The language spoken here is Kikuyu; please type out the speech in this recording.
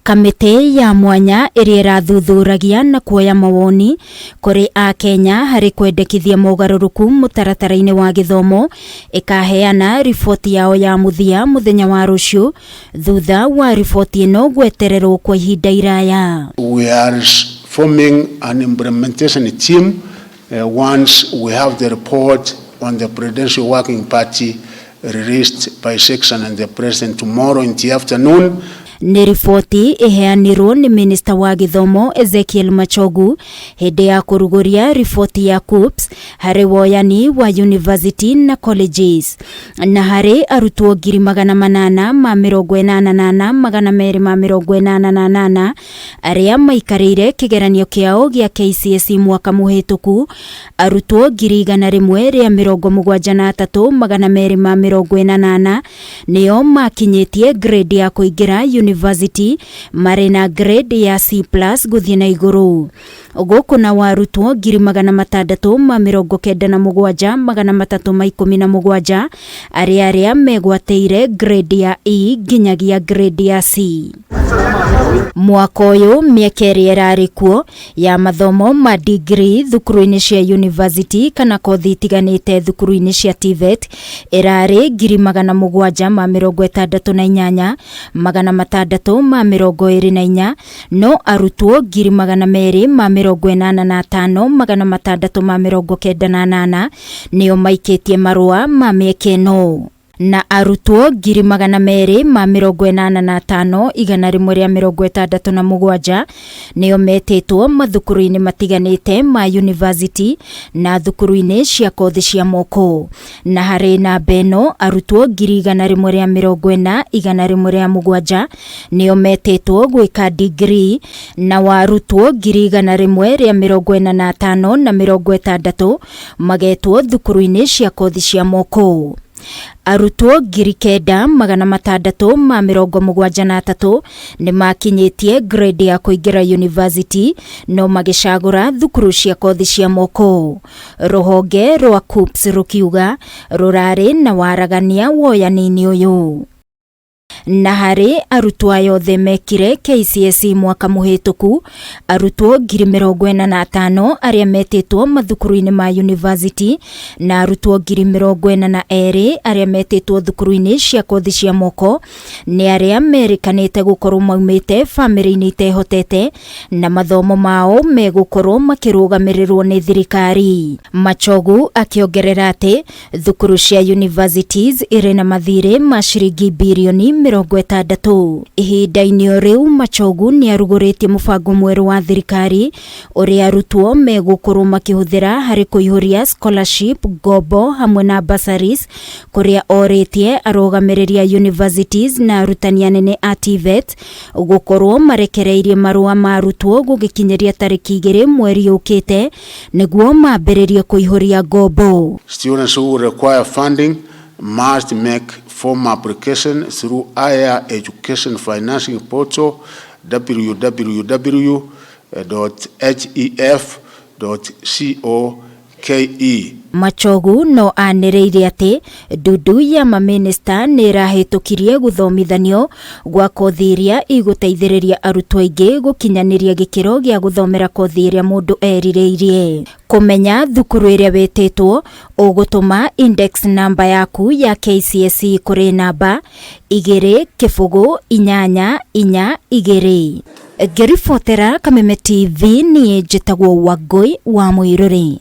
Kamĩtĩ ya mwanya ĩrĩa ĩrathuthuragia na kuoya mawoni kũrĩ Akenya harĩ kwendekithia mogarũrũku mũtaratara-inĩ wa gĩthomo ĩkaheana riboti yao ya mũthia mũthenya wa rũciũ thutha wa riboti ĩno gwetererwo kwa ihinda iraya. We are forming an implementation team once we have the report on the Presidential Working Party released by section and the President tomorrow in the afternoon. Nĩ riboti ĩheanirwo nĩ minista wa gĩthomo Ezekiel Machogu hĩndĩ ya kũrugũria riboti ya KUCCPS harĩ woyani wa university na colleges, na harĩ arutwo 884,288 arĩa maikarĩire kĩgeranio kĩao gĩa KCSE mwaka mũhĩtũku, arutwo 173,248 nĩo makinyĩtie grade ya kũingĩra university marĩ na grade ya C+ gũthiĩ na igũrũ. Gũkũ na warutwo 697,317 arĩa megwatĩire grade ya E nginyagia grade ya C. Mwaka ũyũ, mĩeke ĩrĩa ĩrarĩ kuo ya mathomo ma degree thukuru-inĩ cia university kana kothi itiganĩte thukuru-inĩ cia TVET ĩrarĩ 768,624, no arutwo 285,698 nĩo maikĩtie marũa ma mĩeke ĩno, na arutwo 285,167 nĩo metĩtwo mathukuru-inĩ matiganĩte ma university na thukuru-inĩ cia kothi cia moko. Na harĩ namba ĩno, arutwo 140,107 nĩo metĩtwo gwĩka degree, na warutwo 145,060 magetwo thukuru-inĩ cia kothi cia moko. Arutwo 9,673 nĩ makinyĩtie grade ya kũingĩra university no magĩcagũra thukuru cia kothi cia moko. Rũhonge rwa KUCCPS rũkiuga rũrarĩ na waragania woyani-inĩ ũyũ. Na harĩ arutwo aya othe mekire KCSE mwaka mũhĩtũku, arutwo 45,000 arĩa metĩtwo mathukuru-inĩ ma university na arutwo 42,000 arĩa metĩtwo thukuru-inĩ cia kothi cia moko nĩ arĩa merĩkanĩte gũkorwo maumĩte bamĩrĩ-inĩ itehotete na mathomo mao megũkorwo makĩrũgamĩrĩrwo nĩ thirikari. Machogu akĩongerera atĩ thukuru cia universities irĩ na mathirĩ ma ciringi birioni 60. Ihinda-inĩ o rĩu, Machogu nĩ arugũrĩtie mũbango mwerũ wa thirikari ũrĩa arutwo megũkorwo makĩhũthĩra harĩ kũihũria scholarship, ngombo hamwe na bursaries, kũrĩa orĩtie arũgamĩrĩri a universities na arutani anene a TVET gũkorwo marekereirie marũa ma arutwo gũgĩkinyĩria tarĩki 2 mweri ũkĩte nĩguo mambĩrĩrie kũihũria ngombo. Students who require funding must make formal application through Higher Education Financing Portal, www.hef.co.ke. Machogu no anĩrĩire atĩ ndundu ya mamĩnĩsta nĩ ĩrahĩtũkirie gũthomithanio gwa kothi iria igũteithĩrĩria arutwo aingĩ gũkinyanĩria gĩkĩro gĩa gũthomera kothi ĩrĩa mũndũ erirĩirie. Kũmenya thukuru ĩrĩa wĩtĩtwo, ũgũtũma index namba yaku ya KCSE kũrĩ namba 20842. Ngĩribotera Kameme TV, niĩ njĩtagwo Wangũi wa Mũirũrĩ.